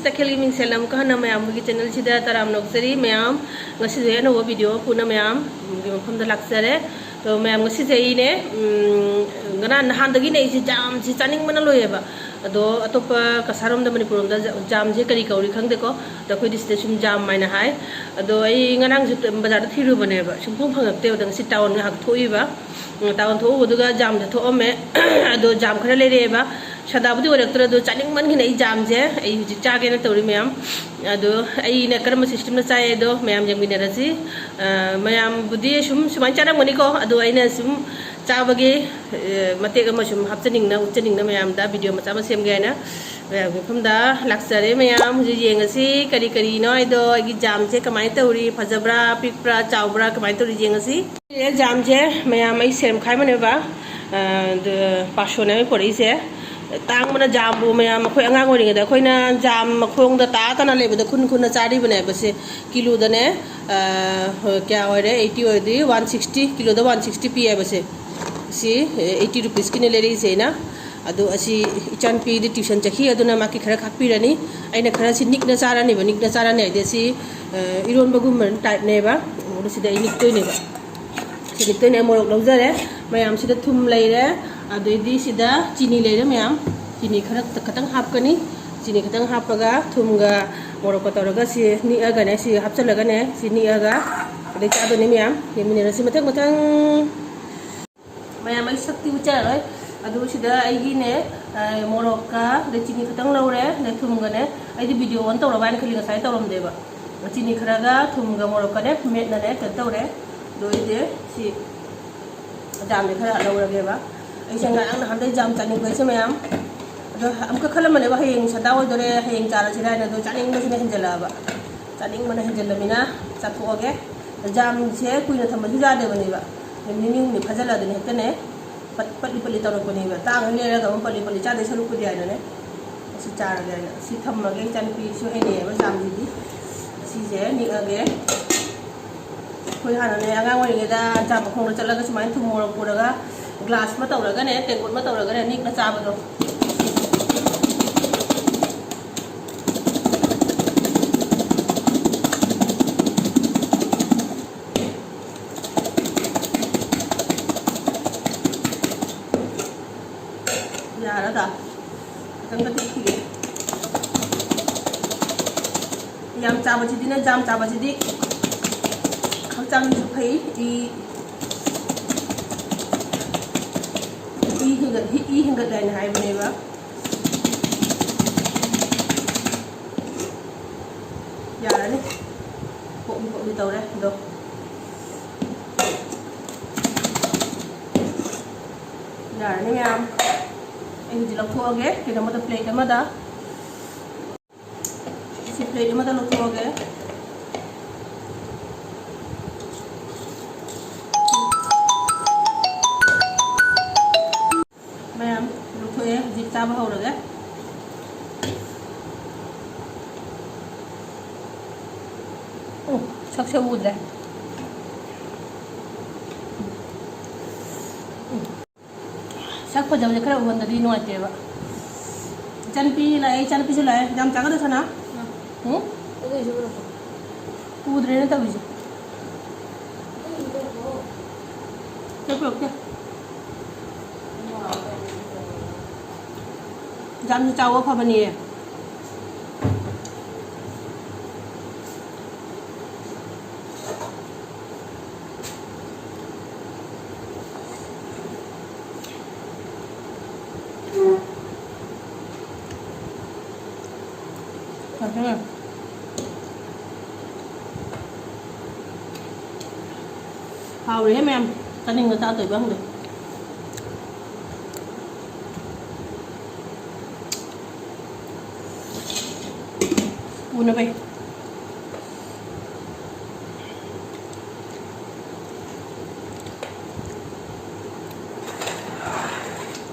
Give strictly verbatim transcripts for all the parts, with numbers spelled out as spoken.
ꯇꯈꯦꯜꯒꯤ ꯃꯤꯡꯁꯦꯜ ꯑꯃꯨꯛꯀ ꯍꯟꯅ ꯃꯌꯥꯝꯒꯤ ꯆꯦꯅꯦꯜꯁꯤꯗ ꯇꯔꯥꯝꯅ ꯑꯣꯛꯆꯔꯤ꯫ ꯃꯌꯥꯝ, ꯉꯁꯤꯁꯦ ꯑꯅꯧꯕ ꯚꯤꯗꯤꯑꯣ ꯑꯃ ꯄꯨꯟꯅ ꯃꯌꯥꯝꯒꯤ ꯃꯐꯝꯗ ꯂꯥꯛꯆꯔꯦ꯫ ꯑꯗꯣ ꯃꯌꯥꯝ, ꯉꯁꯤꯁꯦ ꯑꯩꯅꯦ, ꯎꯝ, ꯉꯔꯥꯡ ꯅꯍꯥꯟꯗꯒꯤꯅꯦ ꯑꯩꯁꯦ ꯖꯥꯝꯁꯦ ꯆꯥꯅꯤꯡꯕꯅ ꯂꯣꯏꯌꯦꯕ꯫ ꯑꯗꯣ ꯑꯇꯣꯞꯄ ꯀꯁꯥꯔꯣꯝꯗ, ꯃꯅꯤꯄꯨꯔꯔꯣꯝꯗ ꯖ-, ꯖꯥꯝꯁꯦ ꯀꯔꯤ ꯀꯧꯔꯤ ꯈꯪꯗꯦꯀꯣ꯫ ꯑꯗꯣ ꯑꯩꯈꯣꯏꯗꯤ ꯁꯤꯗ ꯁꯨꯝ ꯖꯥꯝ ꯍꯥꯏꯅ ꯍꯥꯏ꯫ ꯑꯗꯣ ꯑꯩ ꯉꯔꯥꯡꯁꯨ ꯕꯖꯥꯔꯗ ꯊꯤꯔꯨꯕꯅꯦꯕ, ꯁꯨꯡꯐꯪ ꯐꯪꯉꯛꯇꯦꯕ꯫ ꯑꯗꯣ ꯉꯁꯤ ꯇꯥꯎꯟ ꯉꯥꯏꯍꯥꯛ ꯊꯣꯛꯏꯕ꯫ ꯎꯝ, ꯇꯥꯎꯟ ꯊꯣꯛꯎꯕꯗꯨꯒ ꯖꯥꯝꯁꯦ ꯊꯣꯛꯑꯝꯃꯦ꯫ ꯑꯗꯣ ꯖꯥꯝ ꯈꯔ ꯂꯩꯔꯛꯑꯦꯕ꯫ ꯁꯗꯥꯕꯨꯗꯤ ꯑꯣꯏꯔꯛꯇ꯭ꯔꯦ, ꯑꯗꯣ ꯆꯥꯅꯤꯡꯃꯟꯈꯤꯅ ꯑꯩ ꯖꯥꯝꯁꯦ ꯑꯩ ꯍꯧꯖꯤꯛ ꯆꯥꯒꯦꯅ ꯇꯧꯔꯤ ꯃꯌꯥꯝ꯫ ꯑꯗꯣ ꯑꯩꯅ ꯀꯔꯝꯕ ꯁꯤꯁꯇꯦꯝꯗ ꯆꯥꯏ ꯑꯗꯣ ꯃꯌꯥꯝ ꯌꯦꯡꯃꯤꯟꯅꯔꯁꯤ꯫ ꯑ, ꯃꯌꯥꯝꯕꯨꯗꯤ ꯁꯨꯝ ꯁꯨꯃꯥꯏꯅ ꯆꯥꯔꯝꯒꯅꯤꯀꯣ, ꯑꯗꯣ ꯑꯩꯅ ꯁꯨꯝ ꯆꯥꯕꯒꯤ, ꯑ, ꯃꯇꯦꯛ ꯑꯃ ꯁꯨꯝ ꯍꯥꯞꯆꯅꯤꯡꯅ, ꯎꯠꯆꯅꯤꯡꯅ ꯃꯌꯥꯝꯗ ꯚꯤꯗꯤꯑꯣ ꯃꯆꯥ ꯑꯃ ꯁꯦꯝꯒꯦ ꯍꯥꯏꯅ ꯃꯌꯥꯝꯒꯤ ꯃꯐꯝꯗ ꯂꯥꯛꯆꯔꯦ꯫ ꯃꯌꯥꯝ ꯍꯧꯖꯤꯛ ꯌꯦꯡꯉꯁꯤ ꯀꯔꯤ ꯀꯔꯤꯅꯣ ꯍꯥꯏꯗꯣ, ꯑꯩꯒꯤ ꯖꯥꯝꯁꯦ ꯀꯃꯥꯏꯅ ꯇꯧꯔꯤ, ꯐꯖꯕ꯭ꯔꯥ, ꯄꯤꯛꯄ꯭ꯔꯥ, ꯆꯥꯎꯕ꯭ꯔꯥ, ꯀꯃꯥꯏꯅ ꯇꯧꯔꯤ ꯌꯦꯡꯉꯁꯤ꯫ ꯖꯥꯝꯁꯦ ꯃꯌꯥꯝ ꯑꯩ ꯁꯦꯝꯈꯥꯏꯕꯅꯦꯕ, ꯑ, ꯑꯗ, ꯄꯥꯁꯣꯟ ꯍꯥꯏꯕ ꯄꯣꯔꯛꯏꯁꯦ꯫ ꯇꯥꯡꯕꯅ ꯖꯥꯝꯕꯨ ꯃꯌꯥꯝ, ꯑꯩꯈꯣꯏ ꯑꯉꯥꯡ ꯑꯣꯏꯔꯤꯉꯩꯗ ꯑꯩꯈꯣꯏꯅ ꯖꯥꯝ ꯃꯈꯣꯡꯗ ꯇꯥ ꯇꯥꯅ ꯂꯩꯕꯗ ꯈꯨꯟ ꯈꯨꯟꯅ ꯆꯥꯔꯤꯕꯅꯦꯕ꯫ ꯁꯦ ꯀꯤꯂꯣꯗꯅꯦ, ꯑ, ꯍꯣꯏ, ꯀꯌꯥ ꯑꯣꯏꯔꯦ? ꯑꯩꯠꯇꯤ ꯑꯣꯏꯔꯗꯤ ꯋꯥꯟ ꯁꯤꯛꯁꯇꯤ, ꯀꯤꯂꯣꯗ ꯋꯥꯟ ꯁꯤꯛꯁꯇꯤ ꯄꯤꯌꯦꯕ꯫ ꯁꯦ ꯁꯤ, ꯑ, ꯑꯩꯠꯇꯤ ꯔꯨꯄꯤꯁꯀꯤꯅꯦ ꯂꯩꯔꯛꯏꯁꯦ ꯑꯩꯅ꯫ ꯑꯗꯣ ꯑꯁꯤ ꯏꯆꯥꯅꯨꯄꯤꯗꯤ ꯇ꯭ꯌꯨꯁꯟ ꯆꯠꯈꯤ, ꯑꯗꯨꯅ ꯃꯥꯒꯤ ꯈꯔ ꯈꯥꯛꯄꯤꯔꯅꯤ꯫ ꯑꯩꯅ ꯈꯔ ꯁꯤ ꯅꯤꯛꯅ ꯆꯥꯔꯅꯦꯕ꯫ ꯅꯤꯛꯅ ꯆꯥꯔꯅꯤ ꯍꯥꯏꯗꯤ ꯁꯤ, ꯑ, ꯏꯔꯣꯟꯕꯒꯨꯝꯕ ꯇꯥꯏꯞꯅꯦꯕ꯫ ꯑꯗꯣ ꯁꯤꯗ ꯑꯩ ꯅꯤꯛꯇꯣꯏꯅꯦꯕ꯫ ꯁꯤ ꯅꯤꯛꯇꯣꯏꯅꯦ꯫ ꯃꯣꯔꯣꯛ ꯂꯧꯖꯔꯦ꯫ ꯃꯌꯥꯝꯁꯤꯗ ꯊꯨꯝ ꯂꯩꯔꯦ, ꯑꯗꯩꯗꯤ ꯁꯤꯗ ꯆꯤꯅꯤ ꯂꯩꯔꯦ ꯃꯌꯥꯝ꯫ ꯆꯤꯅꯤ ꯈꯔ ꯈꯛꯇꯪ ꯍꯥꯞꯀꯅꯤ꯫ ꯆꯤꯅꯤ ꯈꯛꯇꯪ ꯍꯥꯞꯄꯒ ꯊꯨꯝꯒ ꯃꯣꯔꯣꯛꯀ ꯇꯧꯔꯒ ꯁꯤ ꯅꯤꯛꯑꯒꯅꯦ, ꯁꯤ ꯍꯥꯞꯆꯜꯂꯒꯅꯦ, ꯁꯤ ꯅꯤꯛꯑꯒ ꯑꯗꯩ ꯆꯥꯗꯣꯏꯅꯤ ꯃꯌꯥꯝ꯫ ꯌꯦꯡꯃꯤꯟꯅꯔꯁꯤ ꯃꯊꯪ ꯃꯊꯪ꯫ ꯃꯌꯥꯝ, ꯑꯩ ꯁꯛꯇꯤ ꯎꯠꯆꯔꯔꯣꯏ꯫ ꯑꯗꯨ ꯁꯤꯗ ꯑꯩꯒꯤꯅꯦ, ꯑ, ꯃꯣꯔꯣꯛꯀ ꯑꯗꯩ ꯆꯤꯅꯤ ꯈꯛꯇꯪ ꯂꯧꯔꯦ, ꯑꯗꯩ ꯊꯨꯝꯒꯅꯦ꯫ ꯑꯩꯗꯤ ꯚꯤꯗꯤꯑꯣ ꯑꯣꯟ ꯇꯧꯔꯕ ꯍꯥꯏꯅ ꯈꯜꯂꯤ, ꯉꯁꯥꯏ ꯇꯧꯔꯝꯗꯦꯕ꯫ ꯆꯤꯅꯤ ꯈꯔꯒ ꯊꯨꯝꯒ ꯃꯣꯔꯣꯛꯀꯅꯦ ꯃꯦꯠꯅꯅꯦ ꯀꯩꯅꯣ ꯇꯧꯔꯦ꯫ ꯑꯗꯣ ꯑꯩꯁꯦ ꯁꯤ ꯖꯥꯝꯁꯦ ꯈꯔ ꯂꯧꯔꯒꯦꯕ꯫ ꯑꯩꯁꯦ ꯉꯔꯥꯡ ꯅꯍꯥꯟꯗꯩ ꯖꯥꯝ ꯆꯥꯅꯤꯡꯕ ꯑꯩꯁꯦ ꯃꯌꯥꯝ꯫ ꯑꯗꯣ ꯑꯃꯨꯛꯀ ꯈꯜꯂꯝꯕꯅꯦꯕ, ꯍꯌꯦꯡ ꯁꯟꯗꯥ ꯑꯣꯏꯗꯣꯔꯦ, ꯍꯌꯦꯡ ꯆꯥꯔꯁꯤꯔꯥ ꯍꯥꯏꯅ꯫ ꯑꯗꯣ ꯆꯥꯅꯤꯡꯕꯁꯤꯅ ꯍꯦꯟꯖꯜꯂꯛꯑꯕ꯫ ꯆꯥꯅꯤꯡꯕꯅ ꯍꯦꯟꯖꯜꯂꯃꯤꯅ ꯆꯥꯊꯣꯛꯑꯒꯦ꯫ ꯖꯥꯝꯁꯦ ꯀꯨꯏꯅ ꯊꯝꯕꯁꯨ ꯌꯥꯗꯦꯕꯅꯦꯕ꯫ ꯅꯨꯃꯤꯠ ꯅꯤꯅꯤ ꯍꯨꯝꯅꯤ ꯐꯥꯖꯤꯜꯂꯛꯑꯗꯤꯅꯦ ꯍꯦꯛꯇꯅꯦ ꯄꯠ-, ꯄꯠꯂꯤ ꯄꯠꯂꯤ ꯇꯧꯔꯛꯄꯅꯦꯕ꯫ ꯇꯥꯡꯅ ꯂꯩꯔꯒ ꯑꯃꯨꯛ ꯄꯠꯂꯤ ꯄꯠꯂꯤ ꯆꯥꯗꯣꯏ ꯁꯔꯨꯛꯄꯨꯗꯤ ꯍꯥꯏꯅꯅꯦ꯫ ꯑꯁꯤ ꯆꯥꯔꯒꯦ ꯍꯥꯏꯅ꯫ ꯁꯤ ꯊꯝꯃꯒꯦ, ꯏꯆꯥꯅꯨꯄꯤꯁꯨ ꯍꯩꯅꯩꯌꯦꯕ ꯖꯥꯝꯁꯤꯗꯤ꯫ ꯁꯤꯁꯦ ꯅꯤꯛꯑꯒꯦ꯫ ꯑꯩꯈꯣꯏ ꯍꯥꯟꯅꯅꯦ ꯑꯉꯥꯡ ꯑꯣꯏꯔꯤꯉꯩꯗ ꯖꯥꯝ ꯃꯈꯣꯡꯗ ꯆꯠꯂꯒ ꯁꯨꯃꯥꯏꯅ ꯊꯨꯝ ꯃꯣꯔꯣꯛ ꯄꯨꯔꯒ ꯒ꯭ꯂꯥꯁ ꯑꯃ ꯇꯧꯔꯒꯅꯦ, ꯇꯦꯡꯀꯣꯠ ꯑꯃ ꯇꯧꯔꯒꯅꯦ ꯅꯤꯛꯅ ꯆꯥꯕꯗꯣ꯫ ꯈꯤꯇꯪꯒ ꯇꯦꯛꯈꯤꯒꯦ꯫ ꯌꯥꯝ ꯆꯥꯕꯁꯤꯗꯤꯅꯦ, ꯖꯥꯝ ꯆꯥꯕꯁꯤꯗꯤ ꯍꯛꯆꯥꯡꯁꯨ ꯐꯩ, ꯏ, ꯏ ꯍꯦꯟꯒꯠ-, ꯏ ꯍꯦꯟꯒꯠꯂꯦ ꯍꯥꯏꯅ ꯍꯥꯏꯕꯅꯦꯕ꯫ ꯌꯥꯔꯅꯤ꯫ ꯄꯣꯛꯂꯤ ꯄꯣꯛꯂꯤ ꯇꯧꯔꯦ ꯑꯗꯣ꯫ ꯌꯥꯔꯅꯤ ꯃꯌꯥꯝ꯫ ꯑꯩ ꯍꯧꯖꯤꯛ ꯂꯧꯊꯣꯛꯑꯒꯦ ꯀꯩꯅꯣꯝꯃꯗ, ꯄ꯭ꯂꯦꯠ ꯑꯃꯗ꯫ ꯁꯤ ꯄ꯭ꯂꯦꯠ ꯑꯃꯗ ꯂꯧꯊꯣꯛꯑꯒꯦ꯫ ꯃꯌꯥꯝ ꯂꯧꯊꯣꯛꯑꯦ, ꯍꯧꯖꯤꯛ ꯆꯥꯕ ꯍꯧꯔꯒꯦ꯫ ꯎꯝ, ꯁꯛꯁꯦ ꯎꯗ꯭ꯔꯦ꯫ ꯎꯝ꯫ ꯁꯛ ꯐꯖꯕꯁꯦ ꯈꯔ ꯎꯍꯟꯗꯗꯤ ꯅꯨꯡꯉꯥꯏꯇꯦꯕ꯫ ꯏꯆꯥꯅꯨꯄꯤ ꯂꯥꯛꯑꯦ, ꯏꯆꯥꯅꯨꯄꯤꯁꯨ ꯂꯥꯛꯑꯦ꯫ ꯌꯥꯝ ꯆꯥꯒꯗ꯭ꯔꯣ, ꯁꯅꯥ? ꯎꯝ? ꯎꯗ꯭ꯔꯦꯅ ꯇꯧꯔꯤꯁꯦ꯫ ꯆꯠꯄꯤꯔꯛꯇꯦ꯫ ꯌꯥꯝꯅ ꯆꯥꯎꯕ ꯐꯕꯅꯦ꯫ ꯍꯥꯎꯔꯦꯍꯦ ꯃꯌꯥꯝ, ꯆꯥꯅꯤꯡꯕ ꯆꯥꯗꯣꯏꯕ ꯈꯪꯗꯦ꯫ ꯄꯨꯅꯕ ꯑꯩ꯫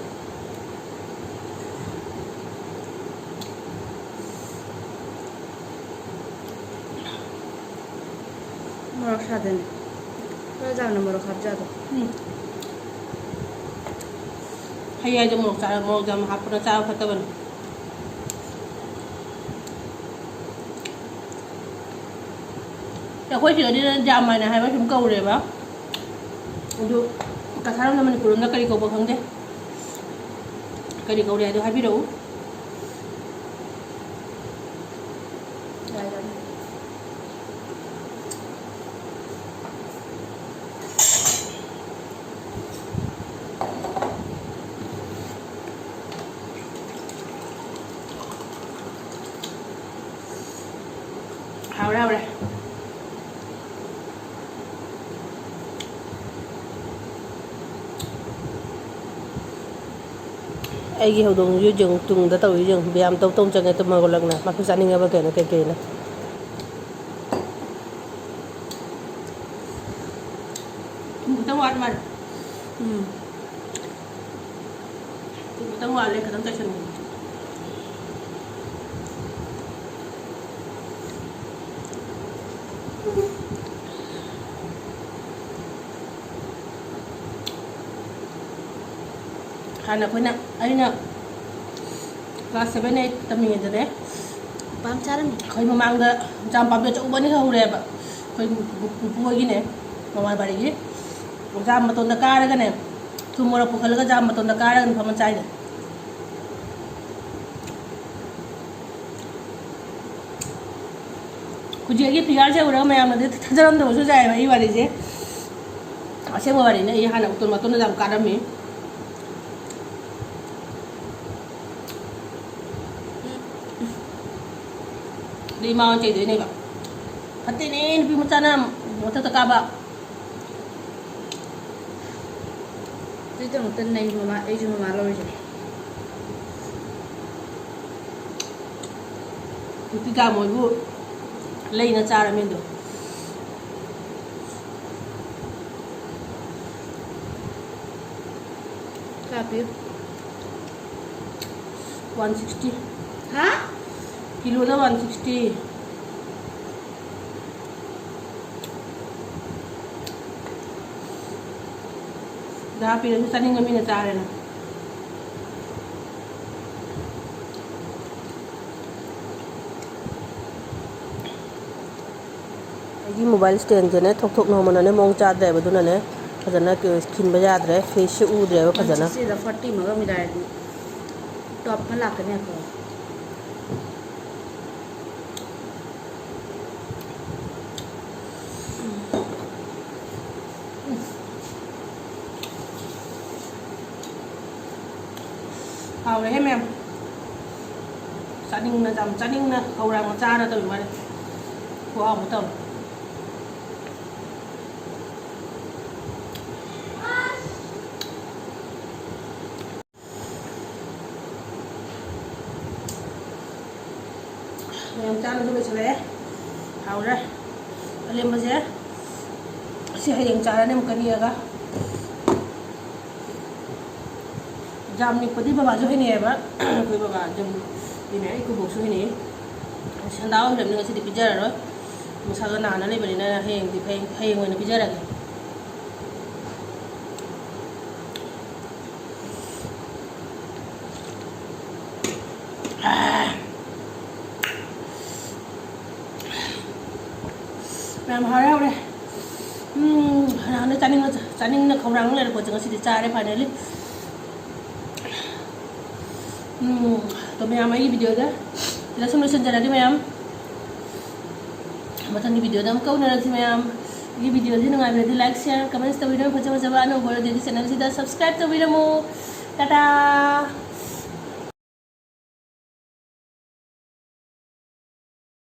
ꯃꯣꯔꯣꯛ ꯁꯥꯗꯅ꯫ ꯅꯣꯏ ꯆꯥꯕꯅ ꯃꯣꯔꯣꯛ ꯍꯥꯞꯆꯗꯣ꯫ ꯎꯝ꯫ ꯍꯩ ꯍꯥꯏꯗ ꯃꯣꯔꯣꯛ ꯆꯥ-, ꯃꯣꯔꯣꯛ ꯌꯥꯝ ꯍꯥꯞꯄꯅ ꯆꯥꯕ ꯐꯠꯇꯕꯅꯤ꯫ ꯑꯩꯈꯣꯏ ꯁꯤꯗꯗꯤ ꯖꯥꯝ ꯍꯥꯏꯅ ꯍꯥꯏꯕ ꯁꯨꯝ ꯀꯧꯔꯦꯕ꯫ ꯑꯗꯨ ꯀꯁꯥꯔ ꯂꯣꯝꯗ, ꯃꯅꯤꯄꯨꯔ ꯂꯣꯝꯗ ꯀꯔꯤ ꯀꯧꯕ ꯈꯪꯗꯦ꯫ ꯀꯔꯤ ꯀꯧꯔꯦ ꯍꯥꯏꯗꯣ ꯍꯥꯏꯕꯤꯔꯛꯎ꯫ ꯍꯥꯎꯔꯦ, ꯍꯥꯎꯔꯦ꯫ ꯑꯩꯒꯤ ꯍꯧꯗꯣꯡꯁꯤꯁꯨ ꯌꯦꯡꯉꯨ, ꯇꯨꯡꯗ ꯇꯧꯔꯤꯁꯤ ꯌꯦꯡꯉꯨ, ꯕ꯭ꯌꯥꯝ ꯇꯧ ꯇꯧ ꯆꯪꯉꯦ ꯇꯨꯝ ꯍꯧꯒꯠꯂꯛꯅ꯫ ꯃꯥꯁꯨ ꯆꯥꯅꯤꯡꯉꯕ ꯀꯩꯅꯣ, ꯀꯩ ꯀꯩꯅꯣ꯫ ꯊꯨꯝ ꯈꯤꯇꯪ ꯋꯥꯠ ꯃꯥꯜꯂꯦ꯫ ꯎꯝ꯫ ꯊꯨꯝ ꯈꯤꯇꯪ ꯋꯥꯠꯂꯦ, ꯈꯤꯇꯪ ꯆꯥꯏꯁꯤꯟꯒꯦ꯫ ꯍꯥꯟꯅ ꯑꯩꯈꯣꯏꯅ, ꯑꯩꯅ class seven eight ꯇꯝꯃꯤꯉꯩꯗꯅꯦ, ꯄꯥꯝ ꯆꯥꯔꯝꯃꯤ꯫ ꯑꯩꯈꯣꯏ ꯃꯃꯥꯡꯗ ꯖꯥꯝ ꯄꯥꯝꯕꯤ ꯑꯆꯧꯕ ꯑꯅꯤ ꯍꯧꯔꯦꯕ꯫ ꯑꯩꯈꯣꯏ ꯄꯨꯄꯨ ꯍꯣꯏꯒꯤꯅꯦ, ꯃꯃꯥꯕꯥꯔꯤꯒꯤ꯫ ꯖꯥꯝ ꯃꯇꯣꯟꯗ ꯀꯥꯔꯒꯅꯦ, ꯊꯨꯝ ꯃꯣꯔꯣꯛ ꯄꯨꯈꯠꯂꯒ ꯖꯥꯝ ꯃꯇꯣꯟꯗ ꯀꯥꯔꯒꯅꯦ ꯐꯝꯃ ꯆꯥꯏꯅꯦ꯫ ꯍꯧꯖꯤꯛ ꯑꯩꯒꯤ figureꯁꯦ ꯎꯔꯒ ꯃꯌꯥꯝꯅꯗꯤ ꯊꯥꯖꯔꯝꯗꯕꯁꯨ ꯌꯥꯏꯑꯕ ꯑꯩ ꯋꯥꯔꯤꯁꯦ꯫ ꯑꯁꯦꯡꯕ ꯋꯥꯔꯤꯅꯦ, ꯑꯩ ꯍꯥꯟꯅ ꯎꯇꯣꯟ ꯃꯇꯣꯟꯗ ꯌꯥꯝ ꯀꯥꯔꯝꯃꯤ꯫ ꯑꯗꯩ ꯏꯃꯥ ꯍꯣꯏ ꯆꯩꯗꯣꯏꯅꯦꯕ, "ꯐꯠꯇꯦꯅꯦ ꯅꯨꯄꯤ ꯃꯆꯥꯅ ꯃꯊꯛꯇ ꯀꯥꯕ"꯫ ꯑꯗꯨꯒꯤꯗꯃꯛꯇ ꯅꯩ ꯃꯃꯥ, ꯑꯩꯁꯨ ꯃꯃꯥ ꯂꯧꯔꯤꯁꯦ꯫ ꯅꯨꯄꯤ ꯀꯥ ꯃꯣꯏꯕꯨ ꯂꯩꯅ ꯆꯥꯔꯝꯃꯤꯗꯣ꯫ ꯀꯌꯥ ꯄꯤꯌꯨ? One sixty꯫ ꯍꯥ? ꯀꯤꯂꯣꯗ one sixty꯫ ꯗꯥ ꯄꯤꯔꯁꯨ ꯆꯥꯅꯤꯡꯕ ꯃꯤꯅ ꯆꯥꯔꯦꯅ꯫ ꯑꯩꯒꯤ mobile standꯁꯦꯅꯦ ꯊꯣꯛ ꯊꯣꯛ ꯅꯣꯝꯃꯅꯅꯦ ꯃꯑꯣꯡ ꯆꯥꯗ꯭ꯔꯦꯕ, ꯑꯗꯨꯅꯅꯦ ꯐꯖꯅ ꯈꯤꯟꯕ ꯌꯥꯗ꯭ꯔꯦ, faceꯁꯦ ꯎꯗ꯭ꯔꯦꯕ ꯐꯖꯅ꯫ One sixtyꯗ forty ꯑꯃꯒ ꯃꯤꯂꯥꯏꯔꯗꯤ꯫ ꯇꯣꯞ ꯑꯃ ꯂꯥꯛꯀꯅꯤ, ꯉꯥꯏꯈꯣ꯫ ꯍꯥꯎꯔꯦꯍꯦ ꯃꯌꯥꯝ꯫ ꯆꯥꯅꯤꯡꯅ ꯌꯥꯝ ꯆꯥꯅꯤꯡꯅ ꯈꯧꯔꯥꯡꯅ ꯆꯥꯔꯗꯧꯔꯤ ꯋꯥꯅꯤ꯫ ꯈꯨꯍꯥꯎ ꯑꯃ ꯇꯧꯔꯦ꯫ ꯃꯌꯥꯝ ꯆꯥꯅꯁꯨ ꯂꯣꯏꯁꯤꯜꯂꯛꯑꯦ꯫ ꯍꯥꯎꯔꯦ꯫ ꯑꯔꯦꯝꯕꯁꯦ ꯁꯤ ꯍꯌꯦꯡ ꯆꯥꯔꯅꯤ ꯑꯃꯨꯛꯀ ꯅꯤꯛꯑꯒ꯫ ꯌꯥꯝ ꯅꯤꯛꯄꯗꯤ ꯕꯕꯥꯁꯨ ꯍꯩꯅꯩꯌꯦꯕ꯫ ꯑꯩꯈꯣꯏ ꯕꯕꯥꯁꯨ ꯅꯤꯛꯑꯦ, ꯑꯩ ꯏꯀꯨꯕꯣꯛꯁꯨ ꯍꯩꯅꯩ꯫ ꯁꯟꯗꯥ ꯑꯣꯏꯈ꯭ꯔꯕꯅꯤꯅ ꯉꯁꯤꯗꯤ ꯄꯤꯖꯔꯔꯣꯏ꯫ ꯃꯁꯥꯗꯣ ꯅꯥꯟꯅ ꯂꯩꯕꯅꯤꯅ ꯍꯌꯦꯡꯗꯤ, ꯍꯌꯦꯡ, ꯍꯌꯦꯡ ꯑꯣꯏꯅ ꯄꯤꯖꯔꯒꯦ꯫ ꯃꯌꯥꯝ ꯍꯥꯎꯔꯦ, ꯍꯥꯎꯔꯦ꯫ ꯎꯝ, ꯍꯥꯟꯅ ꯆꯥꯅꯤꯡꯅ, ꯆꯥꯅꯤꯡꯅ ꯈꯧꯔꯥꯡꯅ ꯂꯩꯔꯛꯄꯁꯦ ꯉꯁꯤꯗꯤ ꯆꯥꯔꯦ finally꯫ ꯎꯝ, ꯑꯗꯣ ꯃꯌꯥꯝ ꯑꯩꯒꯤ videoꯁꯦ ꯁꯤꯗ ꯁꯨꯝ ꯂꯣꯏꯁꯤꯟꯖꯔꯒꯦ ꯃꯌꯥꯝ꯫ ꯃꯊꯪꯒꯤ videoꯗ ꯑꯃꯨꯛꯀ ꯎꯅꯔꯁꯤ ꯃꯌꯥꯝ꯫ ꯑꯩꯒꯤ videoꯁꯤ ꯅꯨꯡꯉꯥꯏꯕꯤꯔꯗꯤ like, share, comments ꯇꯧꯕꯤꯔꯝꯃꯨ꯫ ꯐꯖ ꯐꯖꯕ ꯑꯅꯧꯕ ꯑꯣꯏꯔꯗꯤ channelꯁꯤꯗ subscribe ꯇꯧꯕꯤꯔꯝꯃꯨ꯫ ꯇꯥꯇꯥ!